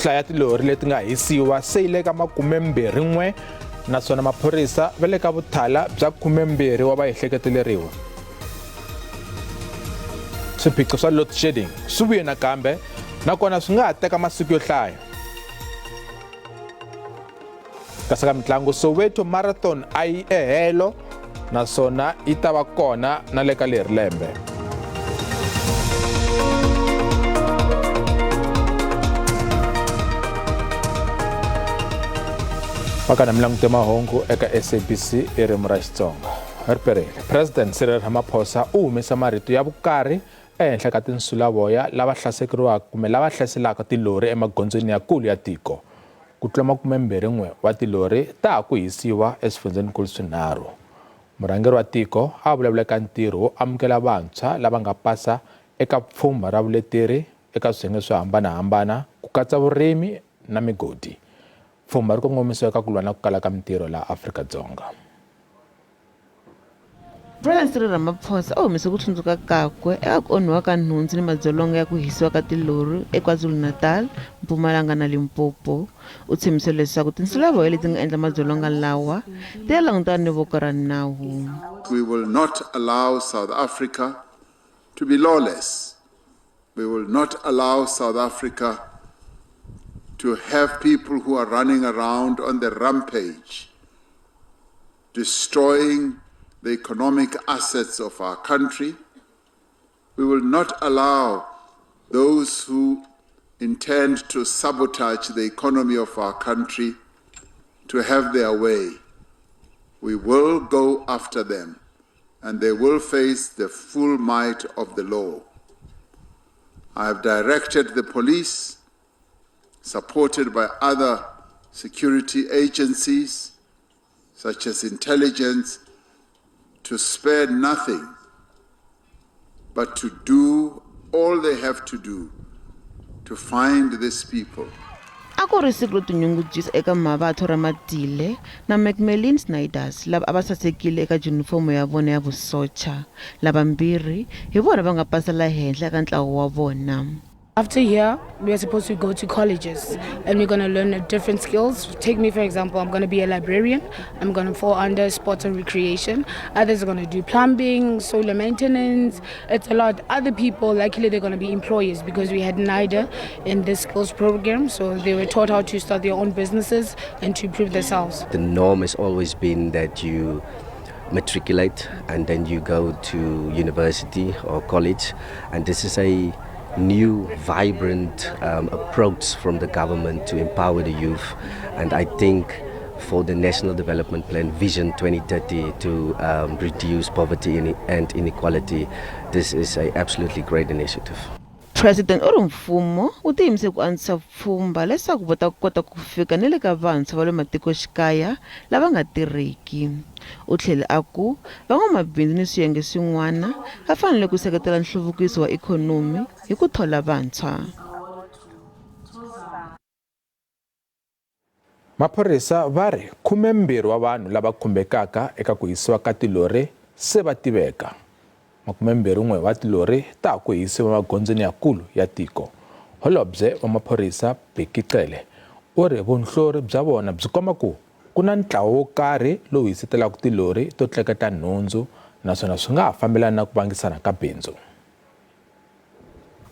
Nhlayo ya tilori leti nga hisiwa se yi le ka 21 naswona maphorisa va le ka vuthala bya 12 wa vaehleketeleriwa. Swiphiqo swa load shedding swi vuye nakambe nakona swi nga ha teka masiku yo hlaya. Kasi ka mitlangu Soweto Marathon a yi ehelo naswona yi ta va kona na le ka leri lembe. Makana mi langute mahungu eka SABC i ririmi ra Xitsonga. Ri perile. President Cyril Ramaphosa u humesa marito ya vukarhi ehenhla ka tinsulavoya lava hlasekeriwaka kumbe lava hlaselaka tilori emagondzweni yakulu ya tiko. Ku tlula 21 wa tilori ta ha ku hisiwa eswifundzhenikulu swinharhu. Murhangeri wa tiko a vulavula eka ntirho wo amukela vantshwa lava nga pasa eka pfhumba ra vuleteri eka swiyenge swo hambana-hambana ku katsa vurimi na migodi. Pfhumba ri kongomisiwa eka ku lwa na ku kala ka mintirho laha Afrika-Dzonga. President Cyril Ramaphosa u humese ku hlundzuka kakwe eka ku onhiwa ka nhundzu ni madzolonga ya ku hisiwa ka tilori eKwaZulu-Natal, Mpumalanga na Limpopo. U tshembise leswaku tinsulavoya leti nga endla madzolonga lawa ti ya langutana ni voko ra nawu. We will not allow South Africa to be lawless. We will not allow South Africa to have people who are running around on the rampage destroying the economic assets of our country. We will not allow those who intend to sabotage the economy of our country to have their way. We will go after them and they will face the full might of the law. I have directed the police, supported by other security agencies, such as intelligence, to spare nothing, but to do all they have to do to find these people. A ku ri siku ro tinyungubyisa eka Mmabatho Ramatile na Macmillan Snyders lava a va sasekile eka junifomo ya vona ya vusocha. Lavambirhi hi vona va nga pasela henhla eka ntlawa wa vona. After here, we are supposed to go to colleges and we're going to learn different skills. Take me, for example, I'm going to be a librarian. I'm going to fall under sports and recreation. Others are going to do plumbing, solar maintenance. It's a lot. Other people, luckily, they're going to be employees because we had NIDA in this skills program. So they were taught how to start their own businesses and to improve themselves. The norm has always been that you matriculate and then you go to university or college, and this is a new vibrant approach from the government to empower the youth. And I think for the National Development Plan Vision 2030 to reduce poverty and inequality, this is a absolutely great initiative. President u ri mfumo wu tiyimise ku antswisa pfhumba leswaku va ta kota ku fika ni le ka vantshwa va le matikoxikaya lava nga tirhiki. U tlhele a ku van'wamabindzu ni swiyenge swin'wana va fanele ku seketela nhluvukiso wa ikhonomi hi ku thola vantshwa. Maphorisa va ri 12 wa vanhu lava khumbekaka eka ku hisiwa ka tilori se va tiveka. 21 wa tilori ta ha ku hisiwa emagondzweni yakulu ya tiko. Holobye wa maphorisa Bheki Cele u ri vunhlori bya vona byi komba ku ku na ntlawa wo karhi lowu hisetelaka tilori to tleketla nhundzu naswona swi nga ha fambelana na ku vangisana ka bindzu.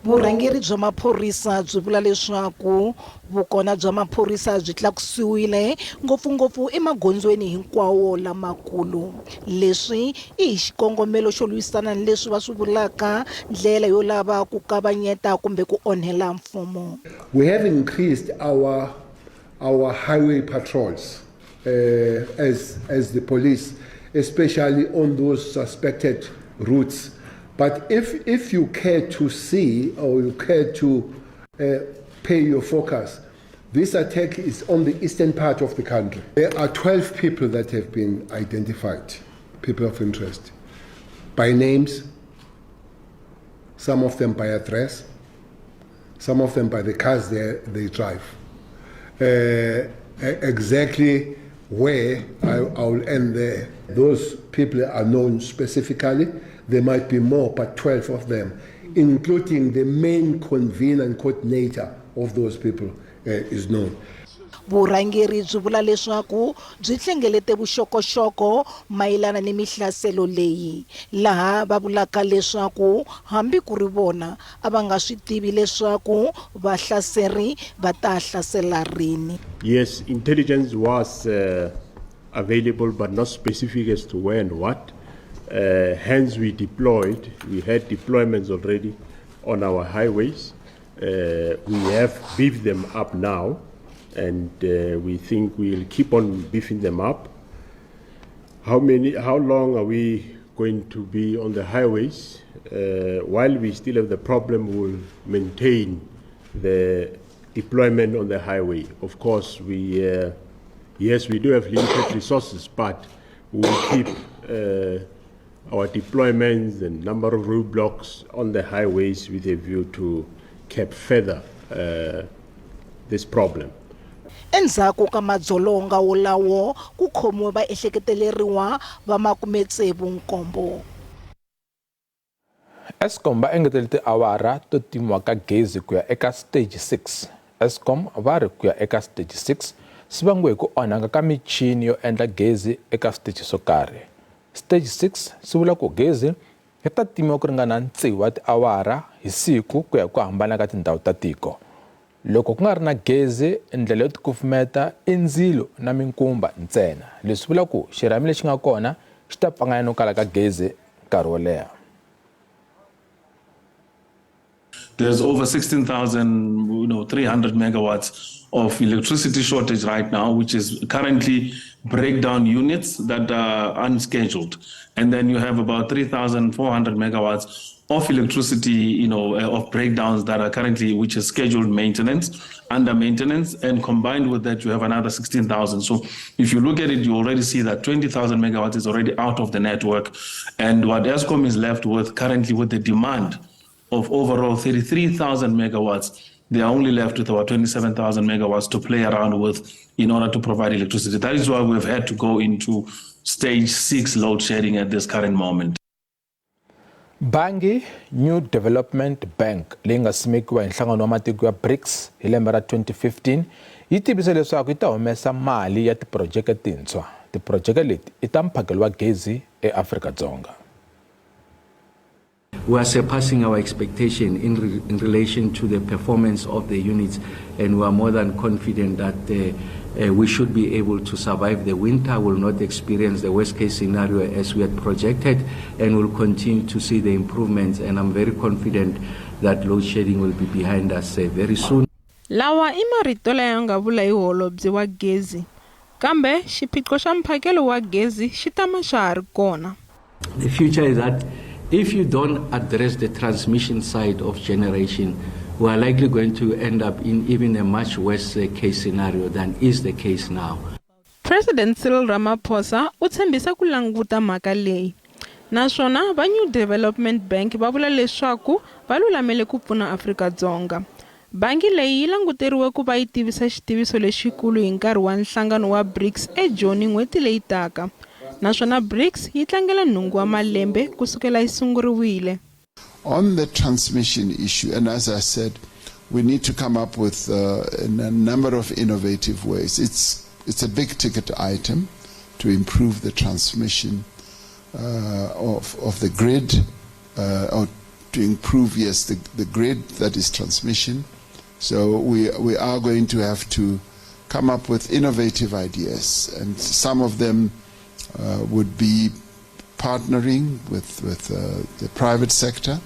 Vurhangeri bya maphorisa byi vula leswaku vukona bya maphorisa byi tlakusiwile ngopfungopfu emagondzweni hinkwawo lamakulu. Leswi i hi xikongomelo xo lwisana ni leswi va swi vulaka ndlela yo lava ku kavanyeta kumbe ku onhela mfumo. We have increased our highway patrols as the police, especially on those suspected routes. But if you care to see or you care to pay your focus, this attack is on the eastern part of the country. There are 12 people that have been identified, people of interest, by names, some of them by address, some of them by the cars they drive. Exactly where I will end there. Those people are known specifically. There might be more, but 12 of them, including the main convener and coordinator of those people. is known. Vurhangeri byi vula leswaku byi hlengelete vuxokoxoko mayelana ni mihlaselo leyi, laha va vulaka leswaku hambi ku ri vona a va nga swi tivi leswaku vahlaseri va ta hlasela rini. Yes, intelligence was available, but not specific as to where and what. Hence, we deployed, we had deployments already on our highways. We have beefed them up now, and we think we'll keep on beefing them up. How long are we going to be on the highways? While we still have the problem, we'll maintain the deployment on the highway. Of course, yes, we do have limited resources, but we will keep our deployments and number of roadblocks on the highways with a view to cap further this problem. Endzhaku ka madzolonga wolawo ku khomiwe vaehleketeleriwa va 67. Eskom va engetele tiawara to timiwa ka gezi ku ya eka stage 6. Eskom va ri ku ya eka stage 6 swi vangiwe hi ku onhaka ka michini yo endla gezi eka switichi swo karhi. Stage 6 swi vula ku gezi ri ta timiwa ku ringana tsevu wa tiawara hi siku ku ya hi ku hambana ka tindhawu ta tiko. Loko ku nga ri na gezi, ndlela yo tikufumeta i ndzilo na minkumba ntsena. Leswi vula ku xirhami lexi nga kona xi ta pfangana no kala ka gezi nkarhi wo leha. There's over 16,000, 300 megawatts of electricity shortage right now, which is currently breakdown units that are unscheduled. And then you have about 3,400 megawatts of electricity, of breakdowns that are currently, which is scheduled maintenance, under maintenance, and combined with that, you have another 16,000. So if you look at it, you already see that 20,000 megawatts is already out of the network. And what Eskom is left with currently with the demand of overall 33,000 megawatts, they are only left with about 27,000 megawatts to play around with in order to provide electricity. That is why we've had to go into stage 6 load shedding at this current moment. Bangi New Development Bank leyi nga simekiwa hi nhlangano wa matiko ya BRICS hi lembe ra 2015 yi tivise leswaku yi ta humesa mali ya tiprojeke tintshwa. Tiprojeke leti i ta mphakelo wa gezi eAfrika-Dzonga. We are surpassing our expectation in relation to the performance of the units, and we are more than confident that we should be able to survive the winter, will not experience the worst case scenario as we had projected, and will continue to see the improvements. And I'm very confident that load shedding will be behind us very soon. Lawa i marito laya nga vula hi holobye wa gezi, kambe xiphiqo xa mphakelo wa gezi xi tama xa ha ri kona. The future is that if you don't address the transmission side of generation, we are likely going to end up in even a much worse case scenario than is the case now. President Cyril Ramaphosa u tshembisa ku languta mhaka leyi, naswona va New Development Bank va vula leswaku va lulamele ku pfuna Afrika-Dzonga. Bangi leyi yi languteriwe ku va yi tivisa xitiviso lexikulu hi nkarhi wa nhlangano wa BRICS eJoni n'hweti leyi taka, naswona BRICS yi tlangela nhungu wa malembe ku sukela yi sunguriwile. On the transmission issue, and as I said, we need to come up with a number of innovative ways. It's a big ticket item to improve the transmission of the grid, or to improve, yes, the grid, that is transmission. So we are going to have to come up with innovative ideas, and some of them would be partnering with the private sector.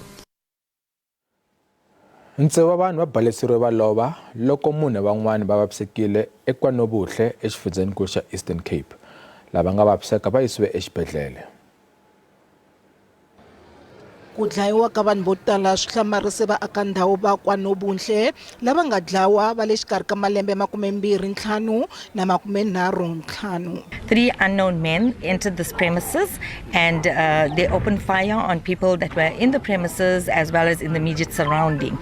Ntsevu wa vanhu va baleseriwe va lova loko mune van'wani va vavisekile eKwanobuhle exifundzhenikulu xa Eastern Cape. Lava nga vaviseka va yisiwe exibedhlele. Ku dlayiwa ka vanhu vo tala swi hlamarise vaakandhawu va KwaNobuhle lava nga dlawa va le xikarhi ka malembe 25 na 35. Three unknown men entered this premises and they opened fire on people that were in the premises as well as in the immediate surrounding.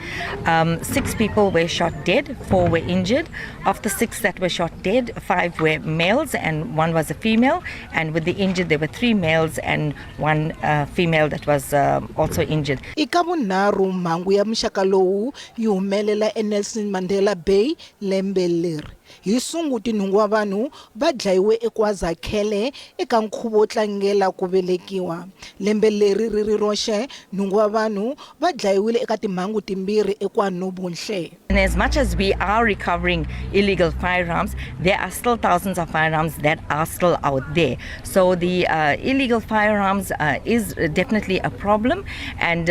Six people were shot dead, four were injured. Of the six that were shot dead, five were males and one was a female. And with the injured, there were three males and one female that was also injured. I ka vunharhu mhangu ya muxaka lowu yi humelela eNelson Mandela Bay lembe leri. Hi Sunguti nhungu wa vanhu va dlayiwe eKwazakhele eka nkhuvo wo tlangela ku velekiwa. Lembe leri ri ri roxe, nhungu wa vanhu va dlayiwile eka timhangu timbirhi eKwaNobunhle. And as much as we are recovering illegal firearms, there are still thousands of firearms that are still out there. So the illegal firearms is definitely a problem. And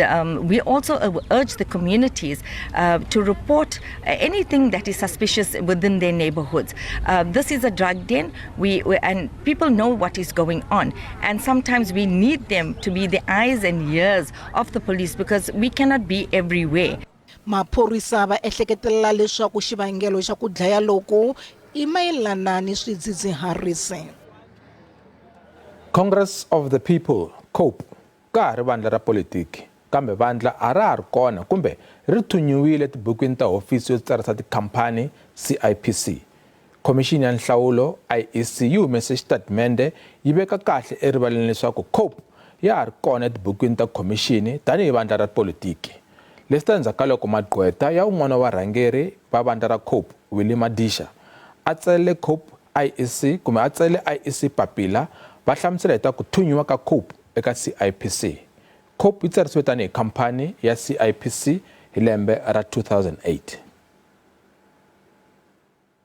we also urge the communities to report anything that is suspicious within their neighborhoods. This is a drug den, and people know what is going on. And sometimes we need them to be the eyes and ears of the police because we cannot be everywhere. Maphorisa va ehleketelela leswaku xivangelo xa ku dlaya loku i mayelana ni swidzidziharisi. Congress of the People, COPE, ka ha ri vandla ra politiki, kambe vandla a ra ha ri kona kumbe ri thunyiwile etibukwini ta hofisi yo tsarisa tikhamphani CIPC. Khomixini ya Nhlawulo, IEC, yi humese xitatimende yi veka kahle erivaleni leswaku COPE ya ha ri kona etibukwini ta khomixini tanihi vandla ra politiki. Leswi ta endzhaku ka loko magqweta ya un'wana wa varhangeri va vandla ra COPE, Willie Madisha, a tsalele COPE IEC kumbe a tsalele IEC papila va hlamusela hi ta ku thunyiwa ka COPE eka CIPC. COPE yi tsarisiwe tanihi khamphani ya CIPC hi lembe ra 2008.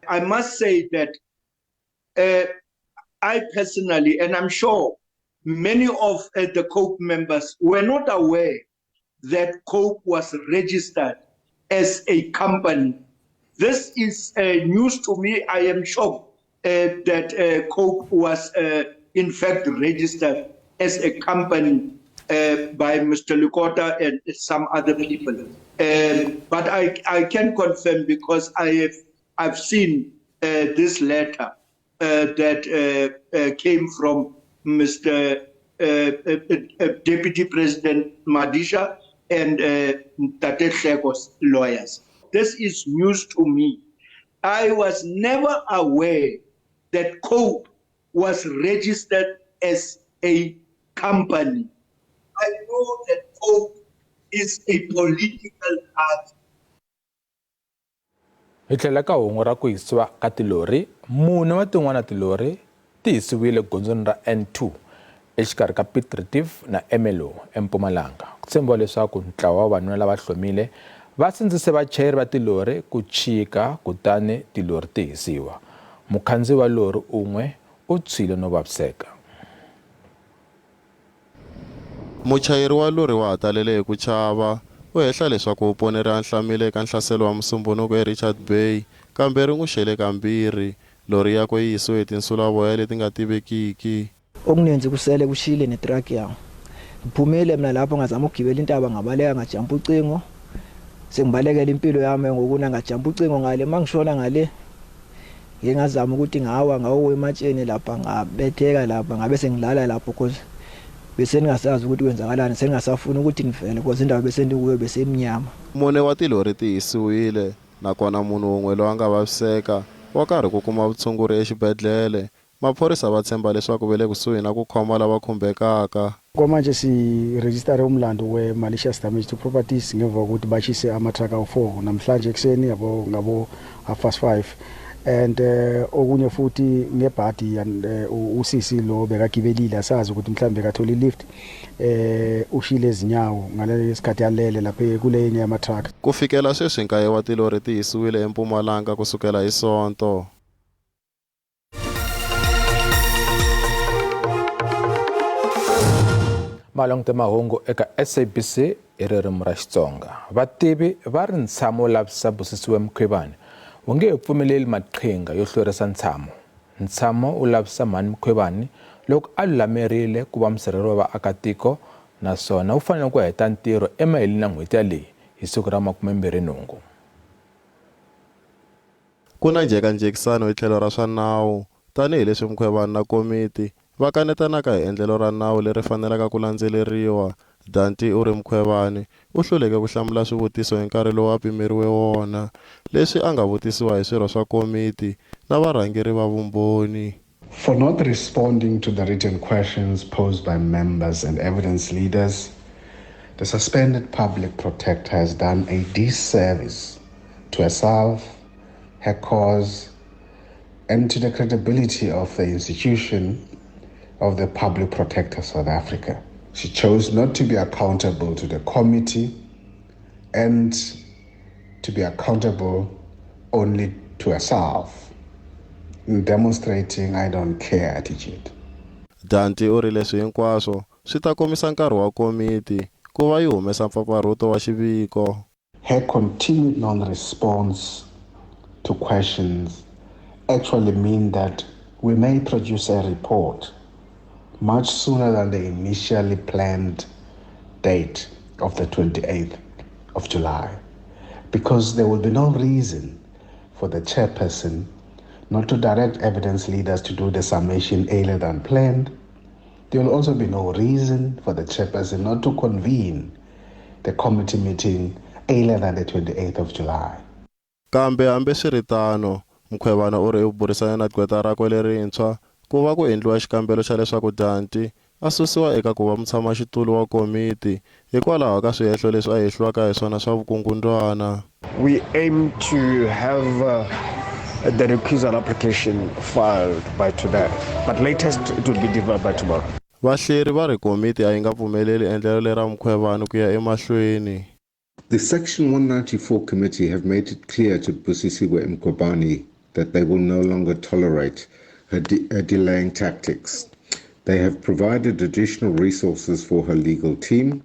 I must say that I personally, and I'm sure many of the COPE members, were not aware that COPE was registered as a company. This is news to me. I am shocked that COPE was in fact registered as a company by Mr. Lekota and some other people. But I can confirm because I've seen this letter that came from Mr. Deputy President Madisha and Tate Hleko's lawyers. This is news to me. I was never aware that COPE was registered as a company. I know that COPE is a political party. Hi tlhela ka hungu ra ku hisiwa ka tilori, mune wa tin'wana tilori ti hisiwile gondzweni ra N2 exikarhi ka Piet Retief na Ermelo eMpumalanga. Ku tshembiwa leswaku ntlawa wa vavanuna lava hlomile va sindzise vachayeri va tilori ku chika kutani tilori ti hisiwa. Mukhandziyi wa lori un'we u tshwile no vaviseka. Muchayeri wa lori wa ha talele hi ku chava u hehla leswaku u pone ri anhlamile eka nhlaselo wa Musumbhunuku eRichards Bay kambe ri n'wi xele kambirhi. Lori yakwe yi yisiwe hi tinsulavoya leti nga tivekiki. Okuninzi kusele kushile netruck yami. Ngiphumile mina lapho ngazama ukugibela intaba ngabaleka ngajampa ucingo. Sengibalekela impilo yami ngokuna ngajampa ucingo ngale mangishona ngale. Ngike ngazama ukuthi ngawa ngawo ematsheni lapha ngabetheka lapha ngabe sengilala lapho because bese ningasazi ukuthi kwenzakalani sengingasafuni ukuthi ngivele because indawo bese ndikuyo bese imnyama. Mune wa tilori ti hisiwile nakona munhu wun'we loyi a nga vaviseka wa karhi ku kuma vutshunguri exibedhlele. Maphorisa va tshemba leswaku va le kusuhi na ku khoma lava khumbekaka. Kwamanje sirejistare umlando we-malicious damage to properties ngemva kokuthi bashise ama-truck awu-4 namhlanje ekuseni yabo ngabo half past 5 and okunye futhi ngebhadi usisi lo bekagibelile asazi ukuthi mhlawumbe bekathola i-lift ushile izinyawo ngalesi sikhathi alele lapha kule yenye yama-truck. Ku fikela sweswi nkaye wa tilori ti hisiwile eMpumalanga ku sukela hi Sonto. Malongte mahungu eka SABC hi ririmi ra Xitsonga. Vativi va ri ntshamo wo lavisisa Busisiwe Mkhwebane wu nge he pfumeleli maqhinga yo hlwerisa ntshamo. Ntshamo wu lavisisa mhani Mkhwebane loko a lulamerile ku va musirheleri wa vaakatiko naswona wu fanele ku heta ntirho emaheleni ya n'hweti yaleyi hi siku ra 28. Ku na njhekanjhekisano hi tlhelo ra swa nawu tanihileswi Mkhwebane na komiti va kanetanaka hi endlelo ra nawu leri fanelaka ku landzeleriwa. Danti u ri Mkhwebane u hluleke ku hlamula swivutiso hi nkarhi lowu a pimeriwe wona, leswi a nga vutisiwa hi swirho swa komiti na varhangeri va vumbhoni. For not responding to the written questions posed by members and evidence leaders, The suspended public protector has done a disservice to herself, her cause, and to the credibility of the institution of the Public Protector South Africa. She chose not to be accountable to the committee and to be accountable only to herself in demonstrating I don't care attitude. Danti u ri leswi hinkwaswo swi ta komisa nkarhi wa komiti ku va yi humesa mpfapfarhuto wa xiviko. Her continued non-response to questions actually mean that we may produce a report much sooner than the initially planned date of the 28th of July, because there will be no reason for the chairperson not to direct evidence leaders to do the summation earlier than planned. There will also be no reason for the chairperson not to convene the committee meeting earlier than the 28th of July. Kambe hambiswiritano, Mkhwebane u ri u burisane na gqweta rakwe lerintshwa ku va ku endliwa xikambelo xa leswaku Danti a susiwa eka ku va mutshamaxitulu wa komiti hikwalaho ka swihehlo leswi a hehliwaka hi swona swa vukungundwana. We aim to have the recusal application filed by today, but latest it will be delivered by tomorrow. Vahleri va ri komiti a yi nga pfumeleli endlelo lera Mkhwebane ku ya emahlweni. The Section 194 committee have made it clear to Busisiwe Mkhwebane that they will no longer tolerate her delaying tactics. They have provided additional resources for her legal team,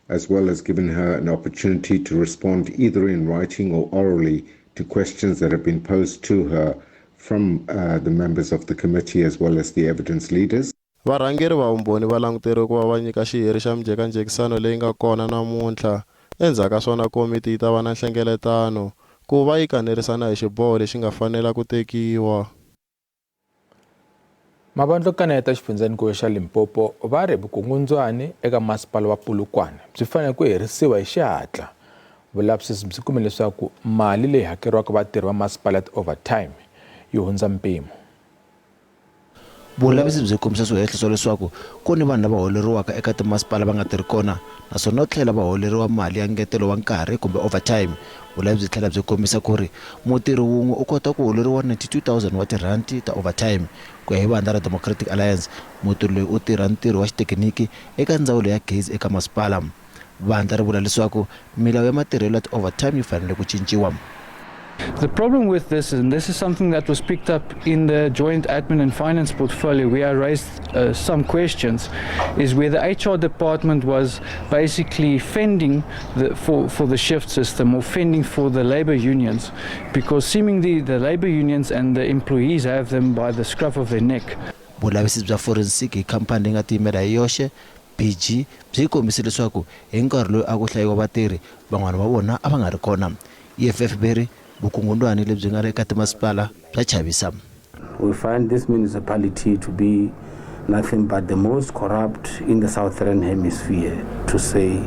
as well as given her an opportunity to respond either in writing or orally to questions that have been posed to her from the members of the committee as well as the evidence leaders. Varhangeri va vumbhoni va languteriwe ku va va nyika xiheri xa mijhekanjhekisano leyi nga kona namuntlha. Endzhaku ka swona komiti yi ta va na nhlengeletano ku va yi kanerisana hi xiboho lexi nga fanela ku tekiwa. Mavandla yo kaneta xifundzanikulu xa Limpopo va ri vukungundzwani eka masipala wa Polokwane byi fanele ku herisiwa hi xihatla. Vulavisisi byi kume leswaku mali leyi hakeriwaka vatirhi va masipala ya ti-overtime yi hundza mpimo. Vulavisisi byi kombisa swihehlo swa leswaku ku ni vanhu lava holeriwaka eka timasipala va nga tirhi kona naswona no tlhela va holeriwa mali ya ngetelo wa nkarhi kumbe overtime. Vulavisisi byi tlhela byi kombisa ku ri mutirhi wun'we u kota ku holeriwa 92,000 wa tirhanti ta overtime. Ku ya hi vandla ra Democratic Alliance, mutirhi loyi u tirha ntirho wa xitekiniki eka ndzawulo ya gezi eka masipala. Vandla ri vula leswaku milawu ya matirhelo ya ti-overtime yi fanele ku cinciwa. The problem with this, and this is something that was picked up in the joint admin and finance portfolio where I raised some questions, is where the HR department was basically fending for the shift system or fending for the labor unions, because seemingly the labor unions and the employees have them by the scruff of their neck. Vulavisisi bya forensic hi khampani leyi nga tiyimela hi yoxe BG byi kombise leswaku hi nkarhi lowu a ku hlayiwa vatirhi van'wana va vona a va nga ri kona. EFF veri vukungundwani lebyi nga ri eka timasipala bya chavisa. We find this municipality to be nothing but the most corrupt in the southern hemisphere, to say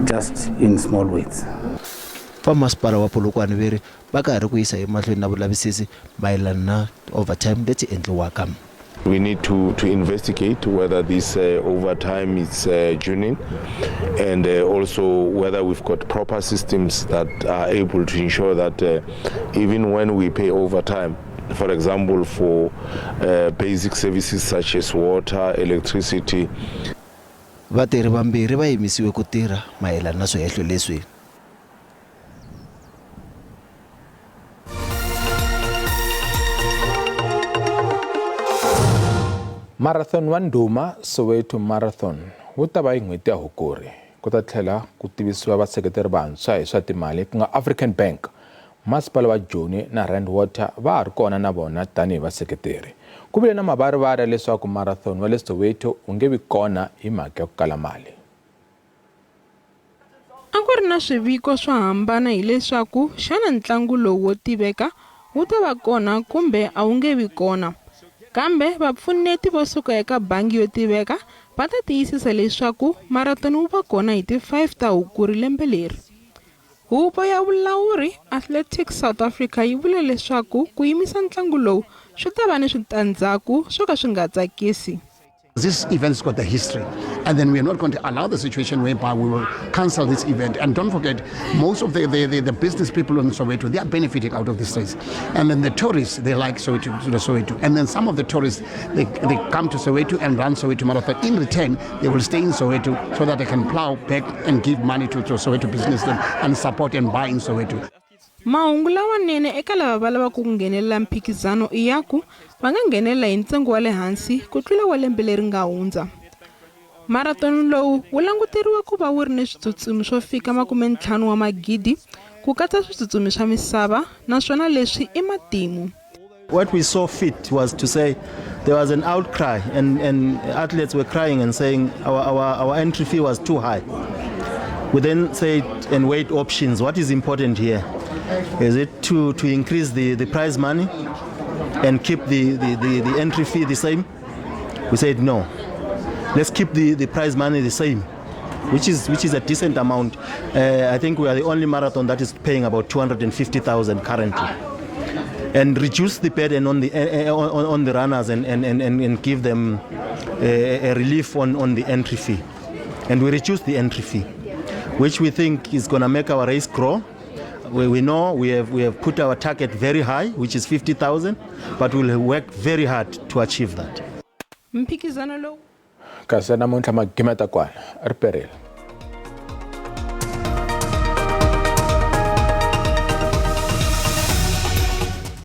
just in small words. Va masipala wa Polokwane veri va karhi ku yisa emahlweni na vulavisisi mayelana na overtime leti endliwaka. We need to investigate whether this overtime is genuine, and also whether we've got proper systems that are able to ensure that even when we pay overtime, for example, for basic services such as water, electricity. Vatirhi vambirhi va yimisiwe ku tirha mayelana na swihehlo leswi. Marathon wa ndhuma Soweto Marathon wu ta va hi n'hweti ya Hukuri. Ku ta tlhela ku tivisiwa vaseketeri vantshwa hi swa timali ku nga African Bank, Masipala wa Joni na Rand Water va ha ri kona na vona tanihi vaseketeri. Ku vile na mavarivari ya leswaku marathon wa le Soweto wu nge vi kona hi mhaka ya ku kala mali. A ku ri na swiviko swo hambana hileswaku xana ntlangu lowu wo tiveka wu ta va kona kumbe a wu nge vi kona. Kambe vapfuneti vo suka eka bangi yo tiveka va ta tiyisisa leswaku marathon wu va kona hi ti 5 ta Hukuri lembe leri. Huvo ya vulawuri Athletics South Africa yi vule leswaku ku yimisa ntlangu lowu swi ta va ni switandzhaku swo ka swi nga tsakisi. This event's got a history. And then we are not going to allow the situation whereby we will cancel this event. And don't forget, most of the, the, the, the business people in Soweto, they are benefiting out of this race. And then the tourists, they like Soweto, the Soweto. And then some of the tourists, they, they come to Soweto and run Soweto Marathon. In return, they will stay in Soweto so that they can plow back and give money to, to Soweto business and support and buy in Soweto. Mahungu lawanene eka lava va lavaka ku nghenelela mphikizano i ya ku va nga nghenelela hi ntsengo wa le hansi ku tlula wa lembe leri nga hundza. Marathoni lowu wu languteriwa ku va wu ri ni switsutsumi swo fika makumentlhanu wa magidi ku katsa switsutsumi swa misava naswona leswi i matimu. What we saw fit was to say there was an outcry and, and athletes were crying and saying our, our, our entry fee was too high. We then said and weighed options. What is important here? Is it to, to increase the, the prize money and keep the, the, the, the entry fee the same? We said no. Let's keep the, the prize money the same, which is, which is a decent amount. I think we are the only marathon that is paying about 250,000 currently. And reduce the burden on the, on, on the runners and, and, and, and give them a, a relief on, on the entry fee. And we reduce the entry fee, which we think is going to make our race grow. We, we know we have, we have put our target very high, which is 50,000, but we'll work very hard to achieve that. Mphikizano lowu kasi namuntlha magimeta kwala ri perile.